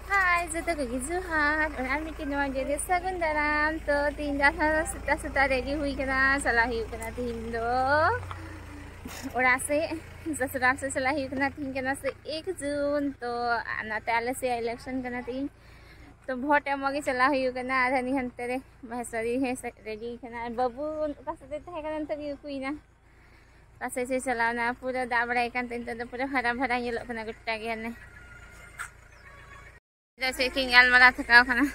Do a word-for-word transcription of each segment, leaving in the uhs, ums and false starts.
ᱦᱟᱭ, ᱡᱚᱛᱚ ᱠᱚᱜᱮ ᱡᱚᱦᱟᱨ᱾ ᱚᱱᱟ ᱢᱤᱫᱴᱤᱡ ᱱᱚᱣᱟ ᱡᱮ ᱥᱟᱹᱜᱩᱱ ᱫᱟᱨᱟᱢ᱾ ᱛᱚ, ᱛᱤᱦᱤᱧ ᱫᱚ ᱟᱨᱦᱚᱸ ᱥᱮᱛᱟᱜ ᱥᱮᱛᱟᱜ ᱨᱮᱰᱤ ᱦᱩᱭ ᱠᱟᱱᱟ, ᱪᱟᱞᱟᱣ ᱦᱩᱭᱩᱜ ᱠᱟᱱᱟ ᱛᱤᱦᱤᱧ ᱫᱚ ᱚᱲᱟᱜ ᱥᱮᱫ, ᱥᱚᱥᱩᱨᱟᱞ ᱥᱮᱫ ᱪᱟᱞᱟᱣ ᱦᱩᱭᱩᱜ ᱠᱟᱱᱟ᱾ ᱛᱤᱦᱤᱧ ᱠᱟᱱᱟ ᱥᱮ ᱮᱠ ᱡᱩᱱ, ᱛᱚ ᱱᱟᱛᱮ ᱟᱞᱮ ᱥᱮᱫ ᱤᱞᱮᱠᱥᱚᱱ ᱠᱟᱱᱟ ᱛᱤᱦᱤᱧ, ᱛᱚ ᱵᱷᱳᱴ ᱮᱢᱚᱜ ᱜᱮ ᱪᱟᱞᱟᱣ ᱦᱩᱭᱩᱜ ᱠᱟᱱᱟ᱾ ᱟᱨ ᱦᱟᱹᱱᱤ ᱦᱟᱱᱛᱮ ᱨᱮ ᱢᱟᱦᱮᱥᱣᱟᱨᱤ ᱦᱮᱸ ᱨᱮᱰᱤ ᱠᱟᱱᱟ, ᱟᱨ ᱵᱟᱹᱵᱩ ᱚᱠᱟ ᱥᱮᱫ ᱮ ᱛᱟᱦᱮᱸ ᱠᱟᱱᱟ ᱱᱤᱛᱚᱜ ᱜᱮ ᱩᱠᱩᱭᱮᱱᱟ᱾ ᱚᱠᱟ ᱥᱮᱫ ᱪᱚᱭ ᱪᱟᱞᱟᱣᱱᱟ, ᱯᱩᱨᱟᱹ ᱫᱟᱜ ᱵᱟᱲᱟᱭ ᱠᱟᱱ ᱛᱮ ᱱᱤᱛᱚᱜ ᱫᱚ ᱯᱩᱨᱟᱹ ᱦᱟᱨᱟ ᱵᱷᱟᱨᱟ ᱧᱮᱞᱚᱜ ᱠᱟᱱᱟ ᱜᱚᱴᱟ ᱜᱮ᱾ ᱦᱟᱱᱮ ᱪᱮᱫ ᱠᱤᱱ ᱜᱟᱞᱢᱟᱨᱟᱣ ᱛᱷᱟᱠᱟᱣ ᱠᱟᱱᱟ?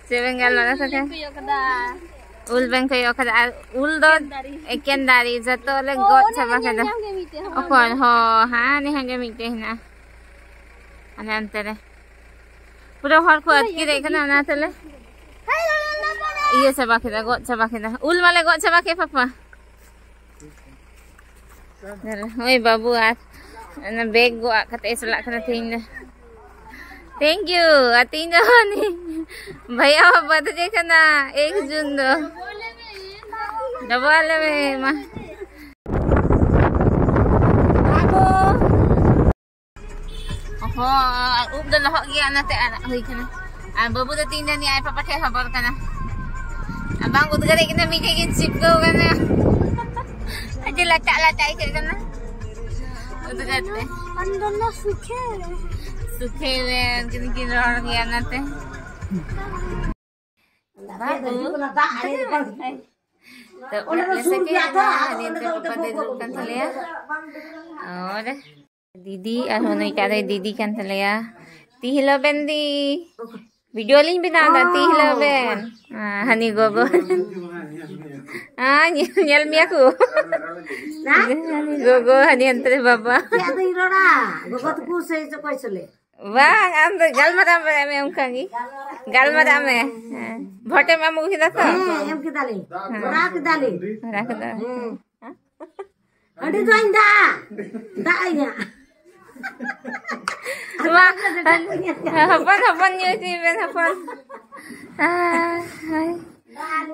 ᱪᱮᱫ ᱵᱮᱱ ᱜᱟᱞᱢᱟᱨᱟᱣ ᱛᱷᱟᱠᱟᱣ? ᱠᱚᱭᱚᱜ ᱠᱟᱫᱟ᱾ ᱩᱞ ᱵᱮᱱ ᱠᱚᱭᱚᱜ ᱠᱟᱫᱟ, ᱟᱨ ᱩᱞ ᱫᱚ ᱮᱠᱮᱱ ᱫᱟᱨᱮ᱾ ᱮᱠᱮᱱ ᱫᱟᱨᱮ, ᱡᱚᱛᱚ ᱞᱮ ᱚ, ᱜᱚᱫ ᱚᱱᱟ ᱪᱟᱵᱟ ᱧᱮᱞ ᱠᱮᱫᱟ᱾ ᱧᱟᱢ ᱜᱮ ᱢᱤᱫᱴᱮᱡ ᱦᱚᱸ ᱚᱠᱚᱭ? ᱵᱟᱹᱱᱩᱜ᱾ ᱦᱚᱸ, ᱦᱟᱱᱮ ᱦᱟᱸᱰᱮ ᱢᱤᱫᱴᱮᱡ ᱦᱮᱱᱟᱜᱼᱟ, ᱦᱟᱱᱮ ᱚᱱᱛᱮ ᱨᱮ᱾ ᱯᱩᱨᱟᱹ ᱦᱚᱲ ᱠᱚ ᱟᱹᱛᱠᱤᱨᱮᱫ ᱠᱟᱱᱟ, ᱚᱱᱟ ᱛᱮᱞᱮ ᱤᱭᱟᱹ ᱪᱟᱵᱟ ᱠᱮᱫᱟ, ᱜᱚᱫ ᱪᱟᱵᱟ ᱠᱮᱫᱟ᱾ ᱩᱞ ᱢᱟᱞᱮ ᱜᱚᱫ ᱪᱟᱵᱟ ᱠᱮᱫ, ᱯᱟᱯᱟ᱾ ᱦᱳᱭ ᱵᱟᱹᱵᱩ, ᱟᱨ ᱚᱱᱟ ᱵᱮᱜᱽ ᱜᱚᱜ ᱠᱟᱛᱮ ᱮ ᱪᱟᱞᱟᱜ ᱠᱟᱱᱟ ᱛᱮᱦᱮᱧ ᱫᱚ᱾ Thank you᱾ ᱟᱨ ᱛᱮᱦᱮᱧ ᱫᱚ ᱩᱱᱤ ᱵᱷᱟᱭᱟ ᱵᱟᱨᱛᱷᱰᱮ ᱠᱟᱱᱟ, ᱮᱠ ᱡᱩᱱ ᱫᱚ᱾ ᱰᱚᱵᱚᱜ ᱟᱞᱮ ᱢᱮ ᱢᱟ᱾ ᱦᱚᱸ, ᱩᱵ ᱫᱚ ᱞᱚᱦᱚᱫ ᱜᱮᱭᱟ, ᱚᱱᱟᱛᱮ ᱟᱨᱟᱜ ᱦᱩᱭ ᱠᱟᱱᱟ᱾ ᱟᱨ ᱵᱟᱹᱵᱩ ᱫᱚ ᱛᱤᱧ ᱫᱚ ᱱᱤᱭᱟᱹ ᱟᱡ ᱯᱟᱯᱟ ᱴᱷᱮᱡ ᱦᱚᱵᱚᱨ ᱠᱟᱱᱟ᱾ ᱟᱨ ᱵᱟᱝ ᱩᱫᱽᱜᱟᱹᱨᱮᱫ ᱠᱟᱱᱟ, ᱢᱤᱫ ᱴᱷᱮᱡ ᱠᱤᱱ ᱪᱤᱯᱠᱟᱹᱣ ᱠᱟᱱᱟ᱾ ᱟᱹᱰᱤ ᱞᱟᱴᱟᱜ ᱞᱟᱴᱟᱜ ᱟᱹᱭᱠᱟᱹᱜ ᱠᱟᱱᱟ ᱩᱫᱽᱜᱟᱹᱨ ᱛᱮ᱾ ᱟᱢ ᱫᱚ ᱱᱟ ᱥᱩᱠᱷᱮ᱾ ᱥᱩᱠᱷᱮ ᱨᱮ ᱩᱱᱠᱤᱱ ᱠᱤᱱ ᱨᱚᱲ ᱜᱮᱭᱟ, ᱚᱱᱟᱛᱮ᱾ ᱵᱟᱹᱵᱩ᱾ ᱛᱚ, ᱚᱲᱟᱜ ᱞᱮ ᱥᱮᱴᱮᱨ ᱮᱱᱟ᱾ ᱱᱤᱛ ᱫᱚ ᱯᱟᱯᱟ ᱫᱚᱭ ᱫᱩᱲᱩᱵ ᱠᱟᱱ ᱛᱟᱞᱮᱭᱟ᱾ ᱟᱨ ᱫᱤᱫᱤ, ᱟᱨᱦᱚᱸ ᱱᱩᱭᱴᱟᱜ ᱫᱚᱭ ᱫᱤᱫᱤ ᱠᱟᱱ ᱛᱟᱞᱮᱭᱟ᱾ ᱛᱤ ᱦᱤᱞᱳ ᱵᱮᱱ ᱫᱤ᱾ ᱵᱷᱤᱰᱤᱭᱳ ᱞᱤᱧ ᱵᱮᱱᱟᱣ ᱮᱫᱟ, ᱛᱤ ᱦᱤᱞᱳ ᱵᱮᱱ᱾ ᱦᱟᱹᱱᱤ ᱜᱚᱜᱚ᱾ ᱦᱮᱸ, ᱧᱮᱞ, ᱧᱮᱞ ᱢᱮᱭᱟ ᱠᱚ᱾ ᱦᱟᱹᱱᱤ ᱜᱚᱜᱚ, ᱦᱟᱹᱱᱤ ᱦᱟᱱᱛᱮ ᱨᱮ ᱵᱟᱵᱟ᱾ ᱪᱮᱫ ᱟᱫᱚᱧ ᱨᱚᱲᱟ? ᱜᱚᱜᱚ ᱛᱟᱠᱚ ᱥᱮ ᱚᱠᱚᱭ ᱥᱟᱞᱮ? ᱵᱟᱝ, ᱟᱢ ᱫᱚ ᱜᱟᱞᱢᱟᱨᱟᱣ ᱢᱮ, ᱚᱱᱠᱟ ᱜᱮ᱾ ᱜᱟᱞᱢᱟᱨᱟᱜ ᱢᱮ᱾ ᱦᱮᱸ᱾ ᱵᱷᱳᱴᱮᱢ ᱮᱢ ᱟᱹᱜᱩ ᱠᱮᱫᱟ ᱛᱚ? ᱦᱮᱸ, ᱮᱢ ᱠᱮᱫᱟᱞᱤᱧ᱾ ᱦᱮᱸ᱾ ᱦᱚᱨᱟ ᱠᱮᱫᱟᱞᱤᱧ᱾ ᱦᱚᱨᱟ ᱠᱮᱫᱟ᱾ ᱦᱮᱸ᱾ ᱦᱟᱺᱰᱤ ᱫᱚᱧ ᱫᱟ᱾ ᱫᱟᱜ ᱤᱧᱟ᱾ ᱢᱟ, ᱦᱚᱯᱚᱱ, ᱦᱚᱯᱚᱱ ᱧᱩ ᱦᱚᱪᱚᱭ ᱵᱮᱱ, ᱦᱚᱯᱚᱱ᱾ ᱟᱭ, ᱟᱭ᱾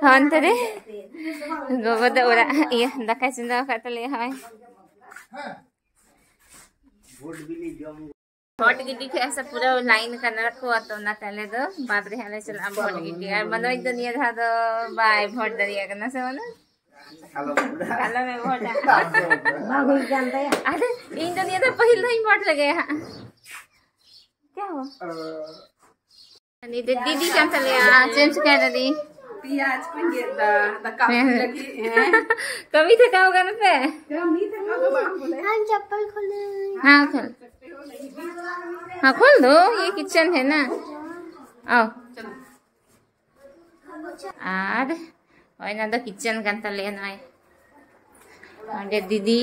ᱦᱚᱱᱛᱮ ᱨᱮ ᱜᱚᱜᱚ ᱫᱚ ᱚᱲᱟᱜ, ᱤᱭᱟᱹ, ᱫᱟᱠᱟᱭ ᱪᱚᱸᱫᱟ ᱟᱠᱟᱫ ᱛᱟᱞᱮᱭᱟ, ᱦᱚᱸᱜᱼᱚᱭ᱾ ᱵᱷᱳᱴ ᱜᱤᱰᱤ ᱴᱷᱮᱡ ᱥᱮ ᱯᱩᱨᱟᱹ ᱞᱟᱭᱤᱱ ᱠᱟᱱᱟ ᱠᱚ, ᱛᱚ ᱚᱱᱟᱛᱮ ᱟᱞᱮ ᱫᱚ ᱵᱟᱫᱽ ᱨᱮ ᱦᱟᱸᱜ ᱞᱮ ᱪᱟᱞᱟᱜᱼᱟ ᱵᱷᱳᱴ ᱜᱤᱰᱤ᱾ ᱟᱨ ᱢᱟᱱᱚᱡᱽ ᱫᱚ ᱱᱤᱭᱟᱹ ᱫᱷᱟᱣ ᱫᱚ ᱵᱟᱭ ᱵᱷᱳᱴ ᱫᱟᱲᱮᱭᱟᱜ ᱠᱟᱱᱟ ᱥᱮ ᱢᱟᱱᱚᱡᱽ? ᱟᱞᱚᱢᱮ ᱵᱷᱳᱴᱟ᱾ ᱵᱟᱝ ᱦᱩᱭ ᱠᱟᱱ ᱛᱟᱭᱟ᱾ ᱟᱨ ᱤᱧ ᱫᱚ ᱱᱤᱭᱟᱹ ᱫᱷᱟᱣ ᱯᱟᱹᱦᱤᱞ ᱫᱷᱟᱣ ᱤᱧ ᱵᱷᱳᱴ ᱞᱮᱜᱮ ᱦᱟᱸᱜ᱾ ᱪᱮᱫ ᱦᱚᱸ ᱵᱟᱝ᱾ ᱱᱤᱭᱟᱹ ᱫᱚ ᱫᱤᱫᱤ ᱠᱟᱱ ᱛᱟᱞᱮᱭᱟ᱾ ᱪᱮᱫ ᱮᱢ ᱪᱤᱠᱟᱹᱭ ᱫᱟ ᱫᱤ? ᱯᱮᱸᱭᱟᱡᱽ ᱠᱚᱧ ᱜᱮᱫ ᱫᱟ, ᱫᱟᱠᱟ ᱩᱛᱩ ᱦᱮᱸ᱾ ᱞᱟᱹᱜᱤᱫ᱾ ᱦᱮᱸ᱾ ᱠᱟᱹᱢᱤ ᱛᱷᱟᱠᱟᱣ ᱠᱟᱱᱟ ᱯᱮ? ᱠᱟᱹᱢᱤ ᱛᱷᱟᱠᱟᱣ ᱫᱚ ᱵᱟᱝ ᱵᱚᱞᱮ᱾ ᱦᱮᱸ, ᱪᱟᱯᱯᱚᱞ ᱠᱷᱚᱞᱮ᱾ ᱦᱮᱸ, ᱠᱷᱚᱞ᱾ ᱦᱮᱸ, ᱠᱷᱚᱞ ᱫᱚ, ᱭᱮ ᱠᱤᱪᱮᱱ ᱦᱮ ᱱᱟ᱾ ᱟᱣ᱾ ᱟᱨ ᱱᱚᱜᱼᱚᱭ ᱱᱚᱣᱟ ᱫᱚ ᱠᱤᱪᱮᱱ ᱠᱟᱱ ᱛᱟᱞᱮᱭᱟ᱾ ᱱᱚᱜᱼᱚᱭ ᱚᱸᱰᱮ ᱫᱤᱫᱤ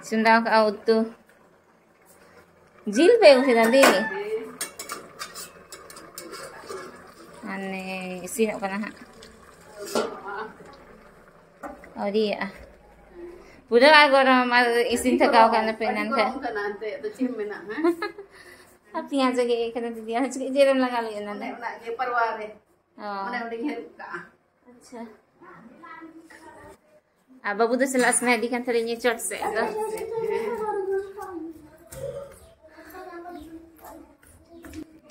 ᱪᱚᱸᱫᱟ ᱠᱟᱜᱼᱟ ᱩᱛᱩ᱾ ᱡᱤᱞ ᱯᱮ ᱟᱹᱜᱩ ᱠᱮᱫᱟ ᱫᱤ? ᱢᱟᱱᱮ ᱤᱥᱤᱱᱚᱜ ᱠᱟᱱᱟ ᱦᱟᱸᱜ᱾ ᱟᱹᱣᱨᱤᱭᱟᱜᱼᱟ᱾ ᱯᱩᱨᱟᱹ ᱟᱨ ᱜᱚᱨᱚᱢ ᱟᱨ ᱤᱥᱤᱱ ᱛᱷᱟᱠᱟᱣ ᱠᱟᱱᱟ ᱯᱮ ᱮᱱᱟᱱ ᱠᱷᱚᱱ᱾ ᱜᱚᱨᱚᱢ ᱠᱟᱱᱟ ᱮᱱᱛᱮ, ᱟᱫᱚ ᱪᱮᱫ ᱮᱢ ᱢᱮᱱᱟ, ᱦᱮᱸ? ᱟᱨ ᱯᱮᱸᱭᱟᱡᱽ ᱜᱮ ᱤᱭᱟᱹ ᱠᱟᱱᱟ ᱫᱤᱫᱤ, ᱟᱨ ᱪᱮᱫ ᱡᱮᱨᱮᱢ ᱞᱟᱜᱟᱣ ᱞᱮᱫᱼᱟ ᱚᱱᱟ ᱫᱚ? ᱚᱱᱮ ᱚᱱᱟ ᱤᱭᱟᱹ ᱯᱟᱨᱣᱟ ᱨᱮ᱾ ᱚ᱾ ᱚᱱᱮ ᱚᱸᱰᱮᱧ ᱦᱟᱹᱨᱩᱵ ᱠᱟᱜᱼᱟ᱾ ᱟᱪᱪᱷᱟ᱾ ᱟᱨ ᱵᱟᱹᱵᱩ ᱫᱚ ᱪᱟᱞᱟᱜ ᱥᱟᱱᱟᱭᱮᱫᱮ ᱠᱟᱱ ᱛᱟᱞᱮ ᱤᱧᱟᱹ ᱪᱚᱴ ᱥᱮᱫ ᱫᱚ᱾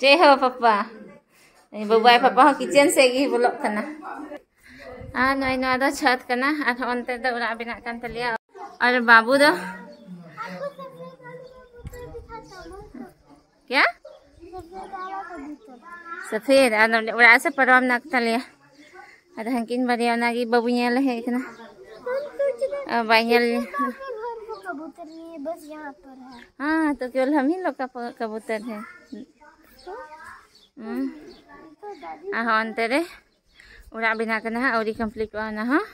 ᱪᱮᱫ ᱦᱚᱸ ᱯᱟᱯᱟ? ᱵᱟᱹᱵᱩ ᱟᱭ ᱯᱟᱯᱟ ᱦᱚᱸ ᱠᱤᱪᱮᱱ ᱥᱮᱫ ᱜᱮ ᱵᱚᱞᱚᱜ ᱠᱟᱱᱟ᱾ ᱟᱨ ᱱᱚᱜᱼᱚᱭ ᱱᱚᱣᱟ ᱫᱚ ᱪᱷᱟᱛ ᱠᱟᱱᱟ, ᱟᱨ ᱚᱱᱛᱮ ᱫᱚ ᱚᱲᱟᱜ ᱵᱮᱱᱟᱜ ᱠᱟᱱ ᱛᱟᱞᱮᱭᱟ᱾ ᱟᱨ ᱵᱟᱹᱵᱩ ᱫᱚ ᱠᱭᱟ? ᱥᱟᱯᱷᱮᱫ, ᱟᱨ ᱱᱚᱰᱮ ᱚᱲᱟᱜ ᱥᱮ ᱯᱟᱨᱣᱟ ᱢᱮᱱᱟᱜ ᱠᱚ ᱛᱟᱞᱮᱭᱟ᱾ ᱟᱫᱚ ᱦᱟᱱᱠᱤᱱ ᱵᱟᱨᱭᱟ ᱚᱱᱟᱜᱮ ᱵᱟᱹᱵᱩ ᱧᱮᱞ ᱦᱮᱡ ᱠᱟᱱᱟ᱾ ᱚ, ᱵᱟᱭ ᱧᱮᱞ ᱠᱟᱵᱩᱛᱚᱨ ᱱᱤᱭᱮ ᱵᱟᱥ ᱭᱟᱦᱟᱸ ᱯᱟᱨ ᱦᱟᱭ᱾ ᱦᱮᱸ, ᱛᱚ ᱠᱮᱵᱚᱞ ᱦᱟᱢ ᱦᱤ ᱞᱳᱜ ᱠᱟ ᱯᱚ-, ᱠᱟᱵᱩᱛᱚᱨ ᱦᱟᱭ᱾ ᱦᱩᱸ᱾ ᱟᱨ ᱦᱚᱸ ᱚᱱᱛᱮ ᱨᱮ ᱚᱲᱟᱜ ᱵᱮᱱᱟᱜ ᱠᱟᱱᱟ ᱦᱟᱸᱜ, ᱟᱹᱣᱨᱤ ᱠᱚᱢᱯᱞᱤᱴᱚᱜᱼᱟ ᱚᱱᱟ ᱦᱚᱸ᱾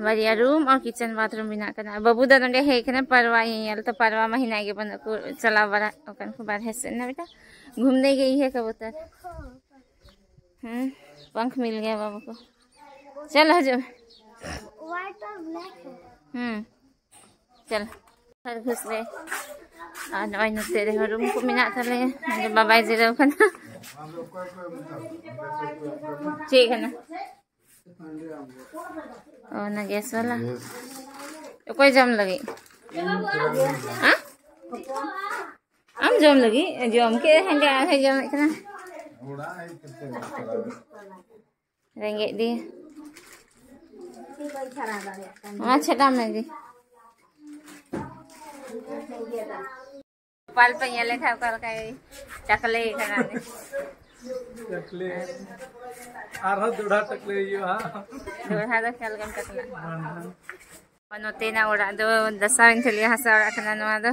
ᱵᱟᱨᱭᱟ ᱨᱩᱢ ᱟᱨ ᱠᱤᱪᱮᱱ ᱵᱟᱛᱷᱨᱩᱢ ᱵᱮᱱᱟᱜ ᱠᱟᱱᱟ᱾ ᱵᱟᱹᱵᱩ ᱫᱚ ᱱᱚᱰᱮ ᱦᱮᱡ ᱠᱟᱱᱟ ᱯᱟᱨᱣᱟ ᱧᱮᱧᱮᱞ, ᱛᱚ ᱯᱟᱨᱣᱟ ᱢᱟ ᱦᱮᱱᱟᱜ ᱜᱮ ᱵᱟᱹᱱᱩᱜ ᱠᱚ, ᱪᱟᱞᱟᱣ ᱵᱟᱲᱟ ᱟᱠᱟᱱ ᱠᱚ ᱵᱟᱨᱦᱮ ᱥᱮᱫ ᱱᱟ ᱵᱮᱴᱟ᱾ ᱜᱷᱩᱢᱱᱮ ᱜᱮ ᱤᱭᱟᱹ ᱠᱟᱵᱩᱛᱚᱨ᱾ ᱦᱮᱸ, ᱯᱟᱝᱠᱷ ᱢᱤᱞ ᱜᱮᱭᱟ ᱵᱟᱹᱵᱩ ᱠᱚ᱾ ᱪᱚᱞᱚ ᱦᱤᱡᱩᱜ ᱢᱮ᱾ White ᱟᱨ black ᱦᱮ᱾ ᱦᱩᱸ᱾ ᱪᱚᱞ, ᱥᱟᱨ ᱜᱷᱩᱥ ᱨᱮ᱾ ᱟᱨ ᱱᱚᱜᱼᱚᱭ ᱱᱚᱛᱮ ᱨᱮᱦᱚᱸ ᱨᱩᱢ ᱠᱚ ᱢᱮᱱᱟᱜ ᱛᱟᱞᱮᱭᱟ᱾ ᱱᱚᱰᱮ ᱵᱟᱵᱟᱭ ᱡᱤᱨᱟᱹᱣ ᱠᱟᱱᱟ᱾ ᱪᱮᱫ ᱠᱟᱱᱟ? ᱚ, ᱚᱱᱟ ᱜᱮᱥ ᱵᱟᱞᱟ᱾ ᱚᱠᱚᱭ ᱡᱚᱢ ᱞᱟᱹᱜᱤᱫ? ᱦᱮᱸ? ᱡᱚᱢ ᱞᱟᱹᱜᱤᱫ ᱡᱚᱢ ᱠᱮᱫ, ᱦᱮᱸᱫᱮ ᱟᱨ ᱦᱚᱸ ᱡᱚᱢᱮᱫ ᱠᱟᱱᱟ᱾ ᱨᱮᱸᱜᱮᱡ ᱫᱤᱭᱮ᱾ ᱚᱱᱟ ᱪᱷᱮᱰᱟ ᱢᱮ ᱫᱤ᱾ ᱯᱟᱞ ᱯᱮ ᱧᱮᱞ ᱞᱮᱠᱷᱟᱱ ᱚᱠᱟ ᱞᱮᱠᱟᱭ ᱪᱟᱠᱞᱮ ᱠᱟᱱᱟ ᱩᱱᱤ᱾ ᱪᱟᱠᱞᱮ᱾ ᱟᱨᱦᱚᱸ ᱫᱚᱦᱲᱟ ᱪᱟᱠᱞᱮ ᱦᱩᱭᱩᱜᱼᱟ᱾ ᱫᱚᱦᱲᱟ ᱫᱚ ᱠᱷᱮᱞ ᱜᱮᱢ ᱪᱟᱠᱞᱟ᱾ ᱦᱮᱸ, ᱦᱮᱸ᱾ ᱱᱚᱛᱮᱱᱟᱜ ᱚᱲᱟᱜ ᱫᱚ ᱫᱟᱥᱟᱣᱮᱱ ᱛᱟᱞᱮᱭᱟ, ᱦᱟᱥᱟ ᱚᱲᱟᱜ ᱠᱟᱱᱟ ᱱᱚᱣᱟ ᱫᱚ᱾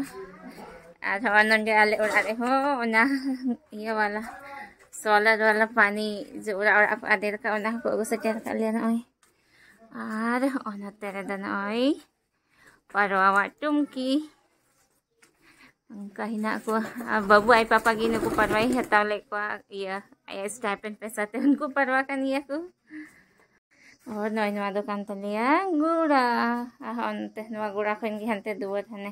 ᱟᱨ ᱦᱚᱸᱜᱼᱚᱭ ᱱᱚᱸᱰᱮ ᱟᱞᱮ ᱚᱲᱟᱜ ᱨᱮᱦᱚᱸ ᱚᱱᱟ ᱤᱭᱟᱹ ᱵᱟᱞᱟ, ᱥᱳᱞᱟᱨ ᱵᱟᱞᱟ ᱯᱟᱱᱤ ᱡᱮ ᱚᱲᱟᱜ ᱚᱲᱟᱜ ᱠᱚ ᱟᱫᱮᱨ ᱠᱟᱜ, ᱚᱱᱟ ᱦᱚᱸᱠᱚ ᱟᱹᱜᱩ ᱥᱮᱴᱮᱨ ᱠᱟᱜ ᱞᱮᱭᱟ ᱱᱚᱜᱼᱚᱭ᱾ ᱟᱨ ᱦᱚᱸᱜᱼᱚᱭ ᱱᱚᱛᱮ ᱨᱮᱫᱚ ᱱᱚᱜᱼᱚᱭ ᱯᱟᱨᱣᱟᱣᱟᱜ ᱴᱩᱢᱠᱤ᱾ ᱚᱱᱠᱟ ᱦᱮᱱᱟᱜ ᱠᱚᱣᱟ᱾ ᱟᱨ ᱵᱟᱹᱵᱩ ᱟᱡ ᱯᱟᱯᱟ ᱜᱮ ᱱᱩᱠᱩ ᱯᱟᱨᱣᱟᱭ ᱦᱟᱛᱟᱣ ᱞᱮᱫ ᱠᱚᱣᱟ, ᱤᱭᱟᱹ, ᱟᱭᱟᱜ stipend ᱯᱚᱭᱥᱟ ᱛᱮ ᱩᱱᱠᱩ ᱯᱟᱨᱣᱟ ᱠᱟᱱ ᱜᱮᱭᱟ ᱠᱚ᱾ ᱟᱨ ᱱᱚᱜᱼᱚᱭ ᱱᱚᱣᱟ ᱫᱚ ᱠᱟᱱ ᱛᱟᱞᱮᱭᱟ ᱜᱚᱲᱟ᱾ ᱟᱨ ᱚᱱᱛᱮ ᱱᱚᱣᱟ ᱜᱚᱲᱟ ᱠᱷᱚᱱ ᱜᱮ ᱦᱟᱱᱛᱮ ᱫᱩᱣᱟᱹᱨ ᱦᱟᱱᱮ᱾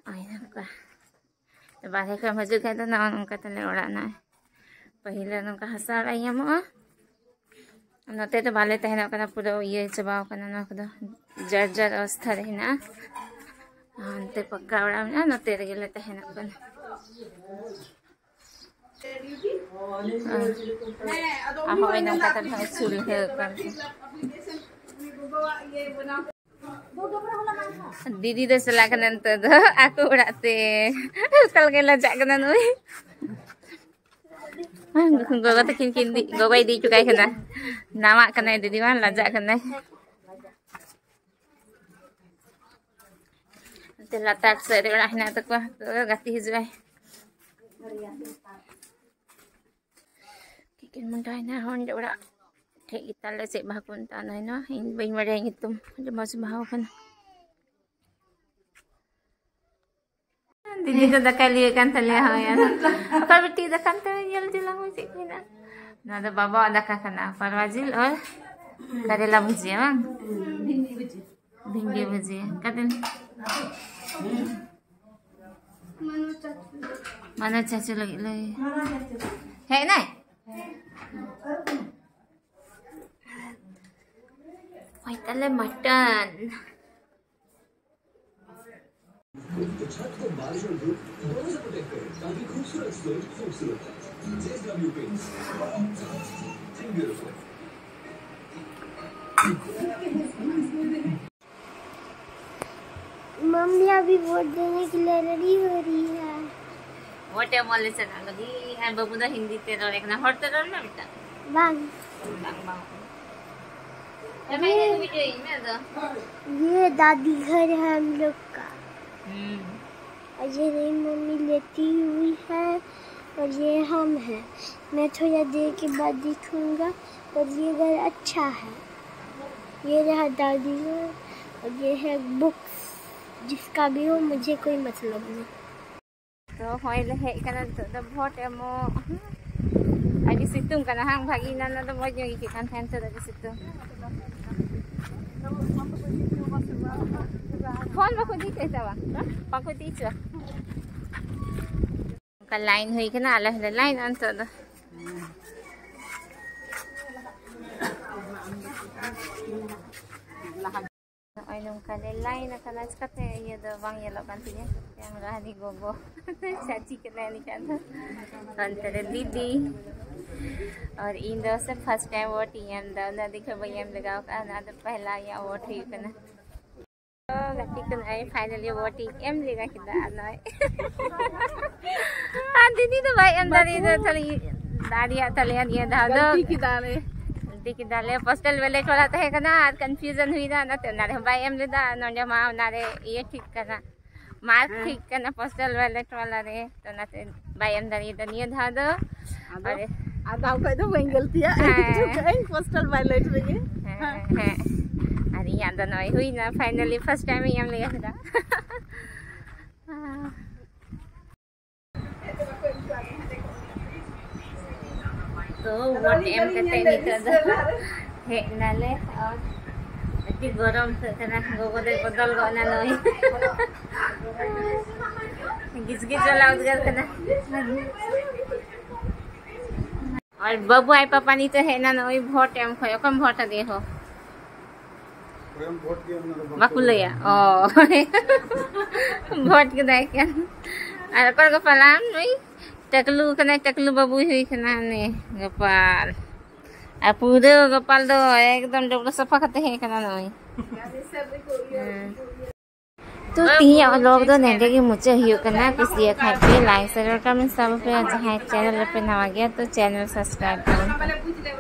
ᱱᱚᱜᱼᱚᱭ ᱱᱚᱝᱠᱟ᱾ ᱵᱟᱨᱦᱮ ᱠᱷᱚᱱ ᱮᱢ ᱦᱤᱡᱩᱜ ᱠᱷᱟᱱ ᱫᱚ ᱱᱚᱜᱼᱚ ᱱᱚᱝᱠᱟ ᱛᱟᱞᱮ ᱚᱲᱟᱜ ᱱᱚᱜᱼᱚᱭ᱾ ᱯᱟᱹᱦᱤᱞ ᱫᱚ ᱱᱚᱝᱠᱟ ᱦᱟᱥᱟ ᱚᱲᱟᱜ ᱧᱟᱢᱚᱜᱼᱟ᱾ ᱱᱚᱛᱮ ᱫᱚ ᱵᱟᱞᱮ ᱛᱟᱦᱮᱱᱚᱜ ᱠᱟᱱᱟ, ᱯᱩᱨᱟᱹ ᱤᱭᱟᱹ ᱪᱟᱵᱟᱣ ᱠᱟᱱᱟ ᱱᱚᱣᱟ ᱠᱚᱫᱚ, ᱡᱟᱨ ᱡᱟᱨ ᱚᱵᱚᱥᱛᱷᱟ ᱨᱮ ᱦᱮᱱᱟᱜᱼᱟ᱾ ᱦᱟᱱᱛᱮ ᱯᱟᱠᱟ ᱚᱲᱟᱜ ᱢᱮᱱᱟᱜᱼᱟ, ᱱᱚᱛᱮ ᱨᱮᱜᱮ ᱞᱮ ᱛᱟᱦᱮᱱᱚᱜ ᱠᱟᱱᱟ᱾ ᱟᱨ ᱦᱚᱸᱜᱼᱚᱭ ᱱᱚᱝᱠᱟ ᱛᱮ ᱱᱚᱜᱼᱚᱭ ᱪᱩᱞᱦᱟᱹ ᱠᱟᱱ ᱛᱮ᱾ ᱫᱤᱫᱤ ᱫᱚ ᱪᱟᱞᱟᱜ ᱠᱟᱱᱟ ᱱᱤᱛᱚᱜ ᱫᱚ ᱟᱠᱚ ᱚᱲᱟᱜ ᱛᱮ᱾ ᱚᱠᱟ ᱞᱮᱠᱟᱭ ᱞᱟᱡᱟᱜ ᱠᱟᱱᱟ ᱱᱩᱭ᱾ ᱜᱚᱜᱚ ᱛᱟᱹᱠᱤᱱ ᱠᱤᱱ ᱤᱫᱤ, ᱜᱚᱜᱚᱭ ᱤᱫᱤ ᱦᱚᱪᱚ ᱠᱟᱭ ᱠᱟᱱᱟ᱾ ᱱᱟᱣᱟᱜ ᱠᱟᱱᱟᱭ ᱫᱤᱫᱤ ᱢᱟ, ᱞᱟᱡᱟᱜ ᱠᱟᱱᱟᱭ᱾ ᱚᱱᱛᱮ ᱞᱟᱛᱟᱨ ᱥᱮᱫ ᱨᱮ ᱚᱲᱟᱜ ᱦᱮᱱᱟᱜ ᱛᱟᱠᱚᱣᱟ, ᱛᱚ ᱜᱟᱛᱮ ᱦᱤᱡᱩᱜᱼᱟᱭ᱾ ᱠᱤᱠᱤᱱ ᱢᱚᱴᱟᱭᱮᱱᱟ ᱦᱚᱸ ᱚᱸᱰᱮ ᱚᱲᱟᱜ ᱴᱷᱮᱡ ᱜᱮ ᱛᱟᱞᱮ, ᱪᱮᱫ ᱵᱟᱦᱟ ᱠᱚ ᱢᱮᱛᱟᱜᱼᱟ ᱱᱚᱜᱼᱚᱭ ᱱᱚᱣᱟ, ᱤᱧ ᱵᱟᱹᱧ ᱵᱟᱲᱟᱭᱟ ᱧᱩᱛᱩᱢ, ᱟᱹᱰᱤ ᱢᱚᱡᱽ ᱵᱟᱦᱟ ᱠᱟᱱᱟ᱾ ᱫᱤᱫᱤ ᱫᱚ ᱫᱟᱠᱟᱭ ᱞᱟᱹᱭᱮᱫ ᱠᱟᱱ ᱛᱟᱞᱮᱭᱟ, ᱦᱳᱭ᱾ ᱟᱫᱚ ᱚᱠᱚᱭ ᱵᱤᱴᱤ ᱫᱟᱠᱟ ᱛᱮ ᱧᱮᱞ ᱡᱚᱝ ᱢᱮ ᱪᱮᱫ ᱠᱚ ᱦᱮᱱᱟᱜᱼᱟ᱾ ᱱᱚᱣᱟ ᱫᱚ ᱵᱟᱵᱟᱣᱟᱜ ᱫᱟᱠᱟ ᱠᱟᱱᱟ, ᱯᱟᱨᱣᱟ ᱡᱤᱞ ᱟᱨ ᱠᱟᱨᱮᱞᱟ ᱵᱷᱩᱡᱤᱭᱟ, ᱵᱟᱝ? ᱵᱷᱤᱱᱰᱤ ᱵᱷᱩᱡᱤᱭᱟ᱾ ᱠᱟᱨᱮᱞ-, ᱢᱟᱱᱚ ᱪᱟᱪᱩ ᱞᱟᱹᱜᱤᱫ ᱞᱟᱹᱭ᱾ ᱦᱮᱡ ᱮᱱᱟᱭ? ᱦᱳᱭ, ᱛᱟᱦᱞᱮ ᱢᱟᱴᱚᱱ᱾ तो छत को बारिश और धूप दोनों से प्रोटेक्ट करें, ताकि खूबसूरत स्लेट खूबसूरत है। JSW paints, think beautiful. Mummy अभी वोट देने के लिए रेडी हो रही है। ᱵᱷᱳᱴ ᱮᱢ ᱞᱮ ᱪᱟᱞᱟᱜ ᱞᱟᱹᱜᱤᱫ᱾ ᱟᱨ ᱵᱟᱹᱵᱩ ᱫᱚ ᱦᱤᱱᱫᱤ ᱛᱮ ᱨᱚᱲᱮ ᱠᱟᱱᱟ, ᱦᱚᱲ ᱛᱮ ᱨᱚᱲ ᱢᱮ ᱵᱮᱴᱟ᱾ ᱵᱟᱝ᱾ ᱵᱟᱝ, ᱵᱟᱝ᱾ ᱮᱢ ᱟᱭ ᱮ ᱵᱷᱤᱰᱤᱭᱳ ᱤᱧ ᱢᱮ ᱟᱫᱚ᱾ ये दादी घर है हम लोग का। हम्म। और ये रही मम्मी लेटी हुई है और ये हम हैं। मैं थोड़ा देर के बाद दिखूंगा। और ये घर अच्छा है। ये रहा दादी घर और ये है बुक्स। जिसका भी हो, मुझे कोई मतलब नहीं। ᱛᱚ ᱦᱚᱸᱜᱼᱚᱭ ᱞᱮ ᱦᱮᱡ ᱠᱟᱱᱟ ᱱᱤᱛᱚᱜ ᱫᱚ ᱵᱷᱳᱴ ᱮᱢᱚᱜ᱾ ᱟᱹᱰᱤ ᱥᱤᱛᱩᱝ ᱠᱟᱱᱟ ᱦᱟᱝ? ᱵᱷᱟᱜᱤ ᱮᱱᱟᱱ ᱫᱚ ᱢᱚᱡᱽ ᱧᱚᱜ ᱟᱹᱭᱠᱟᱹᱜ ᱠᱟᱱ ᱛᱟᱦᱮᱸᱱ, ᱱᱤᱛᱚᱜ ᱫᱚ ᱟᱹᱰᱤ ᱥᱤᱛᱩᱝ᱾ ᱯᱷᱳᱱ ᱵᱟᱠᱚ ᱤᱫᱤ ᱛᱟᱭ ᱛᱟᱵᱟ? ᱵᱟᱠᱚ ᱤᱫᱤ ᱦᱚᱪᱚᱣᱟ᱾ ᱚᱱᱠᱟ ᱞᱟᱭᱤᱱ ᱦᱩᱭ ᱠᱟᱱᱟ, ᱟᱞᱮ ᱦᱚᱸᱞᱮ ᱞᱟᱭᱤᱱᱚᱜᱼᱟ ᱱᱤᱛᱚᱜ ᱫᱚ᱾ ᱱᱚᱜᱼᱚᱭ ᱱᱚᱝᱠᱟ ᱞᱮ ᱞᱟᱭᱤᱱ ᱟᱠᱟᱱᱟ᱾ ᱪᱤᱠᱟᱹᱛᱮ ᱤᱭᱟᱹ ᱫᱚ ᱵᱟᱝ ᱧᱮᱞᱚᱜ ᱠᱟᱱ ᱛᱤᱧᱟᱹ? ᱠᱮᱢᱮᱨᱟ ᱦᱟᱹᱱᱤ ᱜᱚᱜᱚ ᱪᱟᱪᱤ ᱠᱟᱱᱟᱭ ᱩᱱᱤ ᱴᱟᱜ ᱫᱚ᱾ ᱚᱱᱛᱮ ᱨᱮ ᱫᱤᱫᱤ᱾ ᱟᱨ ᱤᱧ ᱫᱚ ᱥᱮ ᱯᱷᱟᱥᱴ ᱴᱟᱭᱤᱢ ᱵᱷᱳᱴ ᱤᱧ ᱮᱢ ᱮᱫᱟ, ᱩᱱᱟᱹᱜ ᱫᱤᱱ ᱠᱷᱚᱱ ᱵᱟᱹᱧ ᱮᱢ ᱞᱮᱜᱟᱣ ᱠᱟᱜᱼᱟ᱾ ᱱᱚᱣᱟ ᱫᱚ ᱯᱮᱦᱞᱟ ᱤᱧᱟᱹᱜ ᱵᱷᱳᱴ ᱦᱩᱭᱩᱜ ᱠᱟᱱᱟ᱾ ᱛᱚ ᱜᱟᱛᱮ ᱠᱚ, ᱱᱚᱜᱼᱚᱭ ᱯᱷᱟᱭᱱᱟᱞᱤ ᱵᱷᱳᱴ ᱤᱧ ᱮᱢ ᱞᱮᱜᱟ ᱠᱮᱫᱟ᱾ ᱟᱨ ᱱᱚᱜᱼᱚᱭ ᱟᱨ ᱫᱤᱫᱤ ᱫᱚ ᱵᱟᱭ ᱮᱢ ᱫᱟᱲᱮᱭᱟᱫᱟ, ᱛᱟᱦᱞᱮ ᱫᱟᱲᱮᱭᱟᱜ ᱛᱟᱞᱮᱭᱟ ᱱᱤᱭᱟᱹ ᱫᱷᱟᱣ ᱫᱚ᱾ ᱜᱟᱞᱛᱤ ᱠᱮᱫᱟ ᱞᱮ᱾ ᱜᱟᱞᱛᱤ ᱠᱮᱫᱟ ᱞᱮ᱾ ᱯᱳᱥᱴᱟᱞ ᱵᱮᱞᱮᱴ ᱵᱟᱞᱟ ᱛᱟᱦᱮᱸ ᱠᱟᱱᱟ ᱟᱨ ᱠᱚᱱᱯᱷᱤᱭᱩᱡᱚᱱ ᱦᱩᱭᱱᱟ, ᱚᱱᱟᱛᱮ ᱚᱱᱟ ᱨᱮᱦᱚᱸ ᱵᱟᱭ ᱮᱢ ᱞᱮᱫᱟ᱾ ᱟᱨ ᱱᱚᱰᱮ ᱢᱟ ᱚᱱᱟᱨᱮ ᱤᱭᱟᱹ ᱴᱷᱤᱠ ᱠᱟᱱᱟ, ᱢᱟᱨᱠ ᱦᱮᱸ᱾ ᱴᱷᱤᱠ ᱠᱟᱱᱟ ᱯᱳᱥᱴᱟᱞ ᱵᱮᱞᱮᱴ ᱵᱟᱞᱟ ᱨᱮ, ᱛᱚ ᱚᱱᱟᱛᱮ ᱵᱟᱭ ᱮᱢ ᱫᱟᱲᱮᱭᱟᱫᱟ ᱱᱤᱭᱟᱹ ᱫᱷᱟᱣ ᱫᱚ᱾ ᱟᱫᱚ ᱟᱨ ᱟᱨ ᱫᱟᱣ ᱠᱷᱚᱡ ᱫᱚ ᱵᱟᱹᱧ ᱜᱟᱹᱞᱛᱤᱭᱟ᱾ ᱦᱮᱸ᱾ ᱦᱤᱡᱩᱜ ᱠᱟᱜ ᱟᱹᱧ ᱯᱳᱥᱴᱟᱞ ᱵᱮᱞᱮᱴ ᱨᱮᱜᱮ᱾ ᱦᱮᱸ, ᱦᱮᱸ᱾ ᱟᱨ ᱤᱧᱟᱹᱜ ᱫᱚ ᱱᱚᱜᱼᱚᱭ ᱦᱩᱭᱱᱟ, ᱯᱷᱟᱭᱱᱟᱞᱤ ᱯᱷᱟᱥᱴ ᱴᱟᱭᱤᱢ ᱤᱧ ᱮᱢ ᱞᱮᱜᱟ ᱠᱮᱫᱟ᱾ ᱛᱚ ᱵᱷᱳᱴ ᱮᱢ ᱠᱟᱛᱮ ᱱᱤᱛᱚᱜ ᱫᱚ ᱦᱮᱡ ᱱᱟᱞᱮ᱾ ᱟᱨ ᱟᱹᱰᱤ ᱜᱚᱨᱚᱢ ᱟᱹᱭᱠᱟᱹᱜ ᱠᱟᱱᱟ᱾ ᱜᱚᱜᱚ ᱫᱚᱭ ᱵᱚᱫᱚᱞ ᱜᱚᱫ ᱱᱟ ᱱᱩᱭ᱾ ᱜᱤᱡ ᱜᱤᱡ ᱵᱟᱞᱟ ᱩᱫᱽᱜᱟᱹᱨ ᱠᱟᱱᱟ᱾ ᱟᱨ ᱵᱟᱹᱵᱩ ᱟᱡ ᱯᱟᱯᱟ ᱱᱤᱛᱚᱜ ᱦᱮᱡ ᱱᱟ ᱱᱩᱭ ᱵᱷᱳᱴ ᱮᱢ ᱠᱷᱚᱡ᱾ ᱚᱠᱚᱭᱮᱢ ᱵᱷᱳᱴ ᱟᱫᱮᱭᱟ ᱦᱳ? ᱵᱟᱠᱚ ᱞᱟᱹᱭᱟ᱾ ᱚ᱾ ᱵᱷᱳᱴ ᱠᱮᱫᱟᱭ ᱠᱷᱟᱱ᱾ ᱟᱨ ᱚᱠᱚᱭ ᱜᱳᱯᱟᱞᱟᱢ? ᱱᱩᱭ ᱴᱟᱠᱞᱩ ᱠᱟᱱᱟᱭ, ᱴᱟᱠᱞᱩ ᱵᱟᱹᱵᱩᱭ ᱦᱩᱭ ᱠᱟᱱᱟ ᱩᱱᱤ ᱜᱳᱯᱟᱞ᱾ ᱟᱨ ᱯᱩᱨᱟᱹ ᱜᱳᱯᱟᱞ ᱫᱚ ᱮᱠᱫᱚᱢ ᱰᱟᱹᱵᱽᱨᱟᱹ ᱥᱟᱯᱷᱟ ᱠᱟᱛᱮ ᱦᱮᱡ ᱠᱟᱱᱟ ᱱᱩᱭ᱾ ᱦᱮᱸ᱾ ᱛᱚ ᱛᱤᱦᱤᱧᱟᱜ vlog ᱫᱚ ᱱᱚᱸᱰᱮ ᱜᱮ ᱢᱩᱪᱟᱹᱫ ᱦᱩᱭᱩᱜ ᱠᱟᱱᱟ᱾ ᱠᱩᱥᱤᱭᱟᱜ ᱠᱷᱟᱡ ᱯᱮ like, share, comment, subscribe᱾ ᱡᱟᱦᱟᱸᱭ channel ᱨᱮᱯᱮ ᱱᱟᱣᱟ ᱜᱮᱭᱟ ᱛᱚ channel subscribe ᱛᱟᱵᱚᱱ ᱯᱮ᱾